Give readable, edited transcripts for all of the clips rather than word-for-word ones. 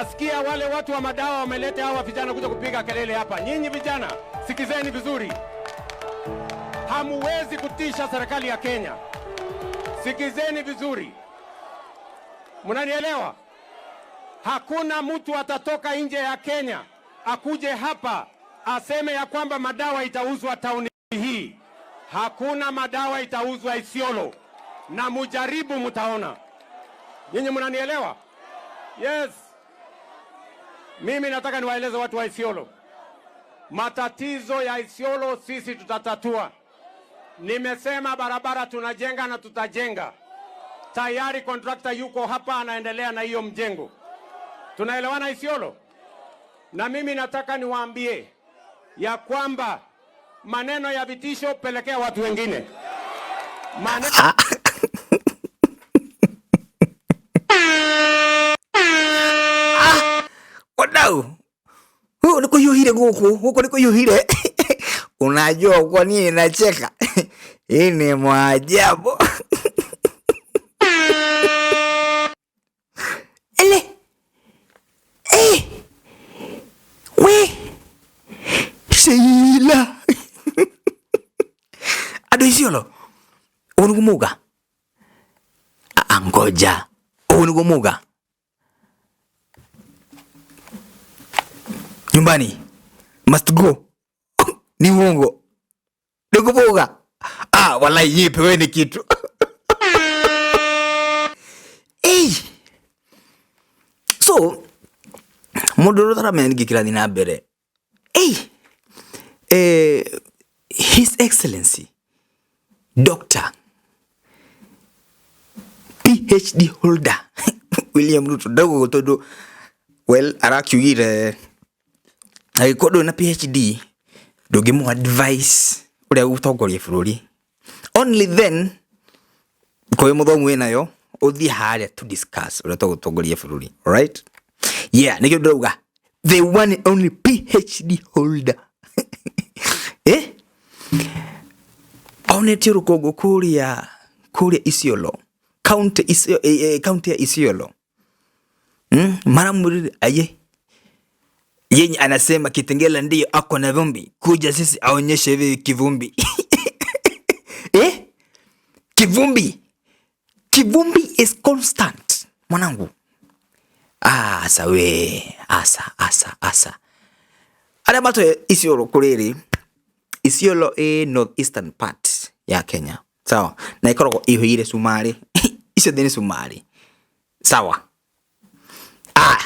Nasikia wale watu wa madawa wameleta hawa vijana kuja kupiga kelele hapa. Nyinyi vijana, sikizeni vizuri, hamuwezi kutisha serikali ya Kenya. Sikizeni vizuri, mnanielewa? Hakuna mtu atatoka nje ya Kenya akuje hapa aseme ya kwamba madawa itauzwa tauni hii. Hakuna madawa itauzwa Isiolo, na mujaribu, mtaona. Nyinyi mnanielewa? Yes. Mimi nataka niwaeleze watu wa Isiolo, matatizo ya Isiolo sisi tutatatua. Nimesema barabara tunajenga na tutajenga. Tayari kontrakta yuko hapa anaendelea na hiyo mjengo. Tunaelewana Isiolo? Na mimi nataka niwaambie ya kwamba maneno ya vitisho pelekea watu wengine. Maneno Wadau, huyu ni kuyuhire guku, huko ni kuyuhire. Unajua kwa nini nacheka? Hii ni maajabu. Ele. Eh. We. Sheila. Ado Isiolo. Uyu niguo muga. Ngoja. Uyu niguo muga. Nyumbani. Must go. Ni uongo. Nikuvuga. Ah, wallahi yipe wewe ni kitu. Hey. So, mundu utaramenya niki kirathi na mbere. Hey. His Excellency Doctor PhD holder William Ruto ndauga tondu well arakiugire angĩkorwo ndũrĩ na PhD ndũngĩmũ advice ũrĩa gũtongoria bũrũri. Only then korwo wĩ mũthomu wĩnayo ũthiĩ harĩa to discuss ũrĩa tũgũtongoria bũrũri. Alright? Yeah, nĩkĩo ndĩrauga the one and only PhD holder. Eh? Onetie rũkũngũ kũrĩa kũrĩa Isiolo county Isio, county ya Isiolo. Maramwĩrire aye yenye anasema Kitengela ndiyo ako na vumbi, kuja sisi aonyeshe hivi kivumbi. Eh? Kivumbi. Kivumbi is constant mwanangu. Asa we, asa asa asa. Arĩa matũĩ Isiolo kũrĩrĩ, Isiolo ĩ north eastern part ya Kenya. Sawa? Na ĩkoragwo ĩihũire cumarĩ. Icio thĩ nĩ cumarĩ. Sawa? Ah,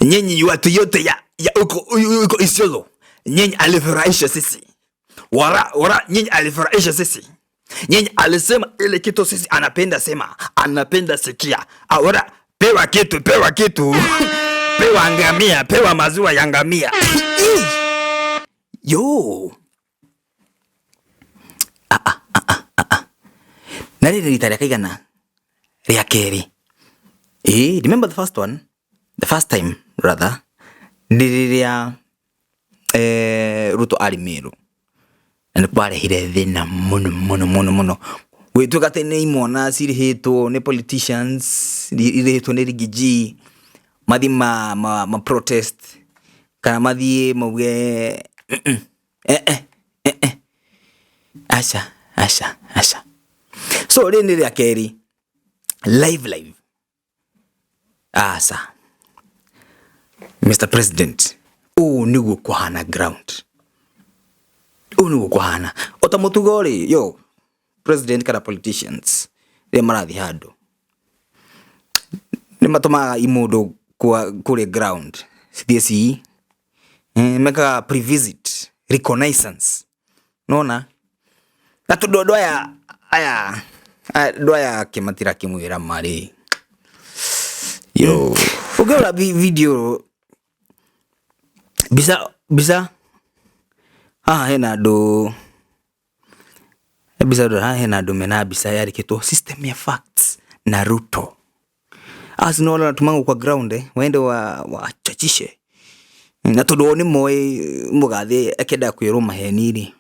nyinyi watu yote ya uko uko Isiolo, nyinyi alifurahisha sisi. Wara wara, nyinyi alifurahisha sisi. Nyinyi alisema ile kitu sisi anapenda sema, anapenda sikia. Awara pewa kitu, pewa kitu. Pewa ngamia, pewa maziwa ya ngamia. Yo. Ah, ah, ah, ah, ah. Na rĩrĩ rita rĩa kaigana rĩa kerĩ. Eh, remember the first one? The first time rather nĩ rĩrĩa Ruto arĩ Meru na nĩ kwarehire thĩna mũno mũno mũno mũno gwĩtuĩka atĩ nĩ imwana cirĩhĩtwo nĩ politicians, irĩhĩtwo nĩ Riggy G mathiĩ ma protest kana mathiĩ mauge eh, eh, eh, eh. Aca aca aca. So rĩrĩ nĩ rĩa kerĩ live live. Asa Mr President, ũũ nĩguo kũhana ground, ũũ nĩguo kũhana ota mũtugo rĩ yo president kana politicians rĩrĩa marathiĩ handũ nĩ matũmaga imũndũ kũrĩa ground cithiĩ ci mekaga pre-visit reconnaissance nona na tondũ andũ aya aya andũ aya ake matirakĩmwĩra marĩ yo. Ũngĩrora video mbica mbica haha hena andũ mbica ndora haha hena andũ mena mbica yandĩkĩtwo system ya facts na Ruto. Asi nĩ wale wanatumangwo kwa ground waende wachachishe na tondũ o nĩ moĩ mũgathĩ akĩenda kwĩrwo maheni rĩ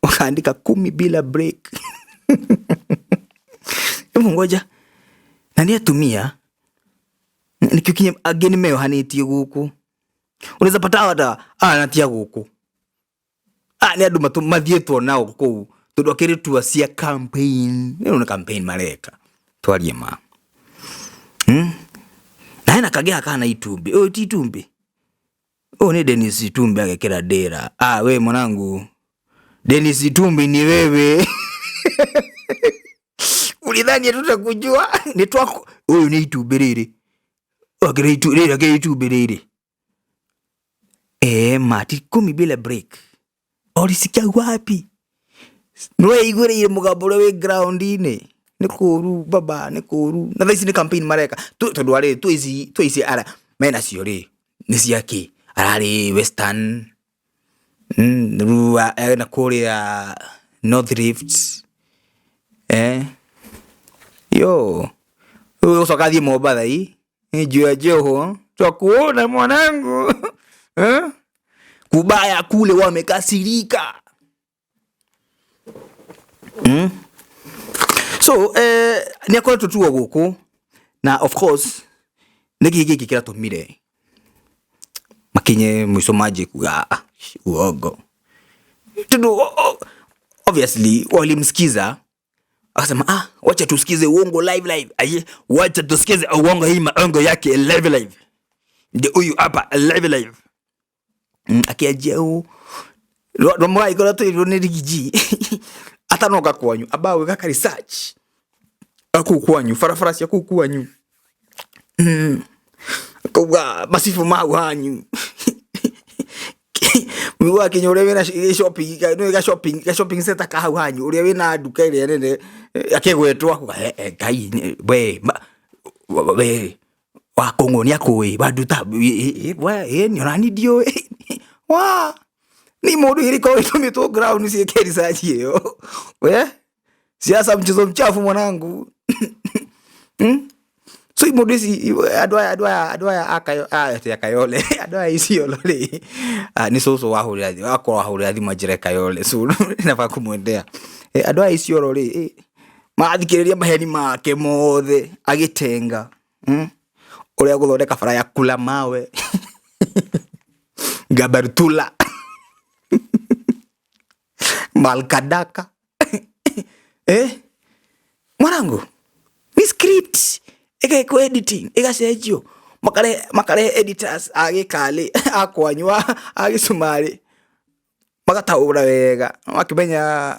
wakaandika 10 bila break. Hebu ngoja, na nĩ atumia. Nĩ Nĩkĩo kinya angĩ nĩ meyohanĩtie gũkũ. Unaweza pata hata anatia gũkũ. Ah, nĩ andũ mathiĩtwo nao kũu tondũ akĩrĩ tua cia campaign. Ĩno nĩ campaign mareka. Twarie ma. Na hena kangĩ haha kahana itumbĩ. Ũyũ ti itumbĩ. Ũyũ nĩ Dennis Itumbi agekĩra dera. Ah, we mwanangu. Dennis Itumbi ni wewe. Ulidhani tutakujua? Ni twako. Ũyũ nĩ itumbĩ rĩrĩ. Akĩrĩ itu rĩrĩ akĩrĩ itumbĩ rĩrĩ. Eh, mati 10 bila break. Ulisikia wapi? Nĩweiguĩrĩire mũgambo ũrĩa wĩ ground-inĩ. Nĩ kũũru baba, nĩ kũũru. Na thaa ici nĩ campaign mareka. Tondũ arĩ twĩ ici ara mena cio rĩ nĩ cia kĩ? Ararĩ Western, rĩu ena kũrĩa North Rift. Eh. Yo. Rĩu ũcoka athiĩ Mombatha ii. Juu ya Joho. Twakuona mwanangu. Eh? Kubaya kule wamekasirika. So, nĩ akoretwo tuo gũkũ na of course nĩ kĩĩ gĩkĩ kĩratũmire makinye mũico manjie kuga ah, uongo, tondũ obviously walimsikiza akasema ah, wacha tusikize uongo live live. Aye, wacha tusikize uongo hii maongo yake live live, ndio huyu hapa live live. Akianjia ũ rwamũraikora twĩrwo nĩ rigiji atanoka kwanyu amba gwĩka ka research akũu kwanyu barabara cia kũu kwanyu, akauga macibũ mau hanyu mũiguaga kinya ũrĩa wĩna shopping nĩ ga shopping ga shopping center ka hau hanyu ũrĩa wĩna nduka ĩrĩa nene akĩgwetwo akuga Ngai we we wa Kũng'ũ nĩ akũĩ wa nduta we nĩ onani ndiũĩ wa ni mũndũ ĩrĩkorwo ĩtũmĩtwo ground ciĩke research ĩyo we siasa mchezo mchafu mwanangu. So mũndũ ici andũ aya andũ aya andũ aya akayo aya Kayole andũ aya Isiolo rĩ, nĩ cũcũ wahũrĩra thimũ akorwo ahũrĩra thimũ anjĩre Kayole, so nafaa kũmwendea. Andũ aya Isiolo rĩ marathikĩrĩria maheni make mothe agĩtenga ũrĩa gũthondeka bara ya kula mawe Gabartula Malkadaka. Eh, mwanangu ni script ĩgekwo editing ĩgacenjio makare makare editors a gĩkalĩ a kwanyu a gĩcumarĩ magataũra wega makĩmenya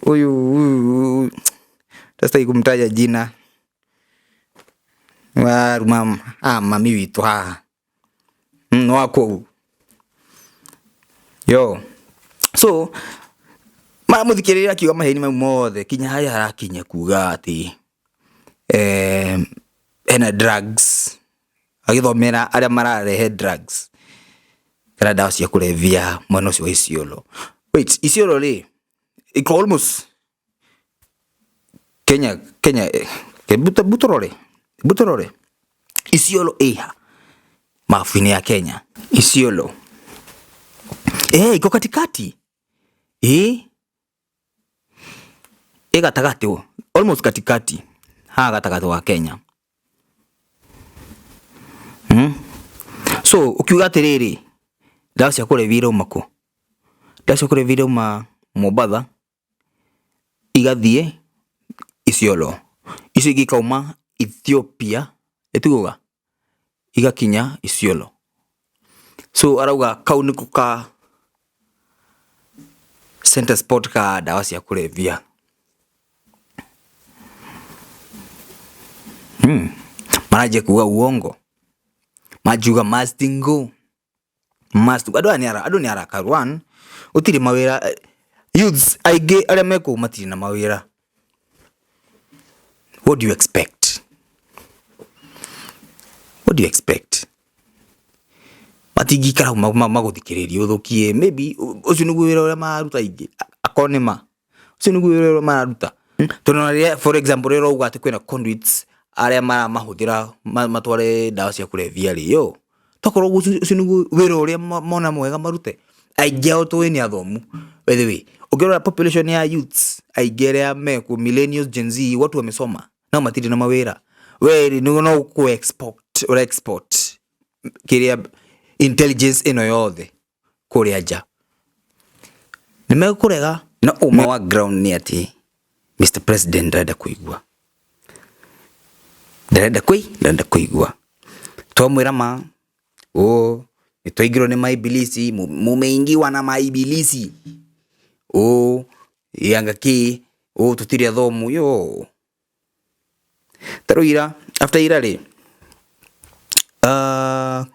huyu huyu sasa kumtaja jina waruma mami witũ haha wa kũu yo. So maramũthikĩrĩria akiuga maheni mau mothe kinya harĩa harakinya kuga atĩ hena drugs agĩthomera arĩa mararehe drugs kana ndawa cia kũrebia mwena ũcio wa Isiolo. Wait, Isiolo rĩ iko almost Kenya Kenya butorore butorore Isiolo ĩha mabu-inĩ ya Kenya. Isiolo iko katikati ĩ gatagatĩ, almost katikati haha gatagatĩ wa Kenya. So ukiuga atĩrĩrĩ ndawa cia kũrebia irauma kũ? Ndawa cia kũrebia irauma Mombatha igathiĩ Isiolo, icio ingĩ ikauma Ethiopia ĩtiguga igakinya Isiolo. So arauga kau nĩko ka center spot ka ndawa cia kũrebia. Maranjia kuga uongo, manjiuga must go must. Andũ aya nĩ andũ nĩ arakaru one gũtirĩ mawĩra, youths aingĩ arĩa me kũu matirĩ na mawĩra. What do you expect? What do you expect? Matingĩikara hau magũthikĩrĩrie ũthũkie maybe ũcio nĩguo wĩra ũrĩa mararuta aingĩ akorwo nĩ ma ũcio nĩguo wĩra ũrĩa mararuta tondũ ona rĩrĩa for example rĩrĩa ũrauga atĩ kwĩna conduits arĩa maramahũthĩra matware ndawa cia kũrebia rĩ yo tokorwo ũcio nĩguo wĩra ũrĩa mona mwega marute. Aingĩ ao tũĩ nĩ athomu by the way, ũngĩrora population ya youths aingĩ arĩa mekuo millennials, Gen Z, watu wamesoma no matirĩ na mawĩra. We rĩ no ku export ura export kĩrĩa intelligence ĩno yothe kũrĩa nja. Nĩ mekũrega. No ũma wa ground nĩ atĩ Mr President ndarenda kũigua, ndarenda kũi ndarenda kũigua. Twamwĩra ma oh, nĩ twaingĩrwo nĩ maibilisi, mumeingiwa na maibilisi, oh, yanga kĩ, oh, tũtirĩ athomu yo. Tarĩu ira, after ira rĩ,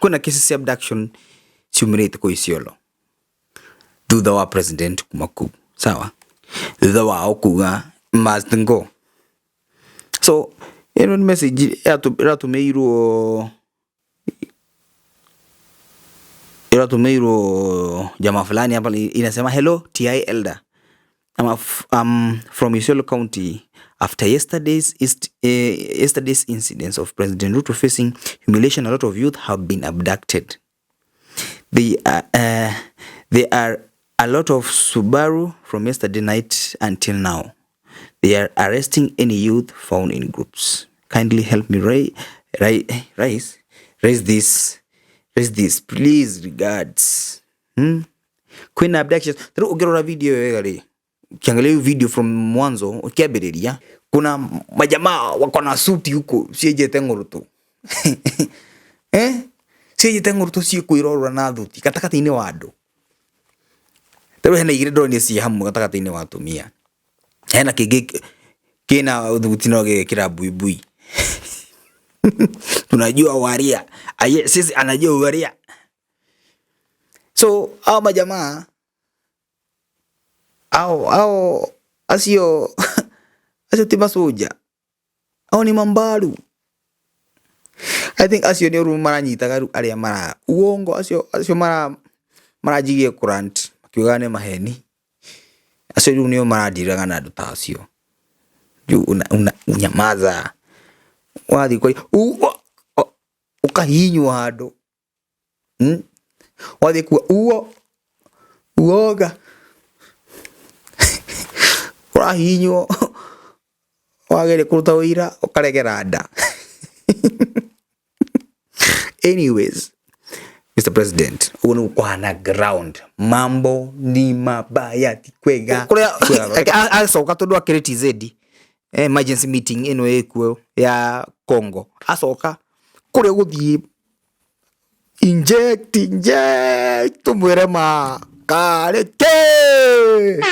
kwĩna cases cia abduction ciumĩrĩte kũu Isiolo thutha wa president kuma kũu, sawa, thutha wao kuga must go. So ĩno nĩ message ĩratũmĩirwo ĩratũmĩirwo jamaa fulani hapa, inasema hello TI elder, I'm from Isiolo County. After yesterday's incidents of President Ruto facing humiliation, a lot of youth have been abducted. They are a lot of Subaru from yesterday night until now. They are arresting any youth found in groups. Kindly help me raise this, please. Regards. Kwĩna abductions. Rĩu ũngĩrora video ĩyo wega rĩ, ukiangalia hiyo video from mwanzo ukiambĩrĩria, kuna majamaa wako na suti huko cienjete ng'ũrũtũ, eh, cienjete ng'ũrũtũ ciĩkwĩrorora na thuti gatagatĩ-inĩ wa andũ. Rĩu hena igĩrĩ ndonire ciĩ hamwe gatagatĩ-inĩ wa atumia, hena kĩngĩ kĩna thuti no gĩgekĩra buibui. Tunajua waria aye, sisi anajua waria. So hao majamaa ao acio acio ti masoja, ao ni mambaru. I think acio nĩ ũru maranyitaga rĩu arĩa mara uongo, acio acio mara maranjigie kurant makiugaga nĩ maheni, acio rĩu nĩo marandiraga na andũ ta acio. Rĩu unyamaza wathiĩ kwa ũkahihinywo handũ, Wathiĩ kuo uo uoga ũrahihinywo, wageria kũruta ũira ũkaregera nda. Anyways, Mr President, ũguo nĩguo kũhana ground, mambo ni mabaya, ti kwega kũrĩa acoka tondũ akĩrĩ TZ, emergency meeting ĩno ĩkuo ya Congo, acoka kũrĩa gũthiĩ inject inject tumwĩre ma karĩ kĩ.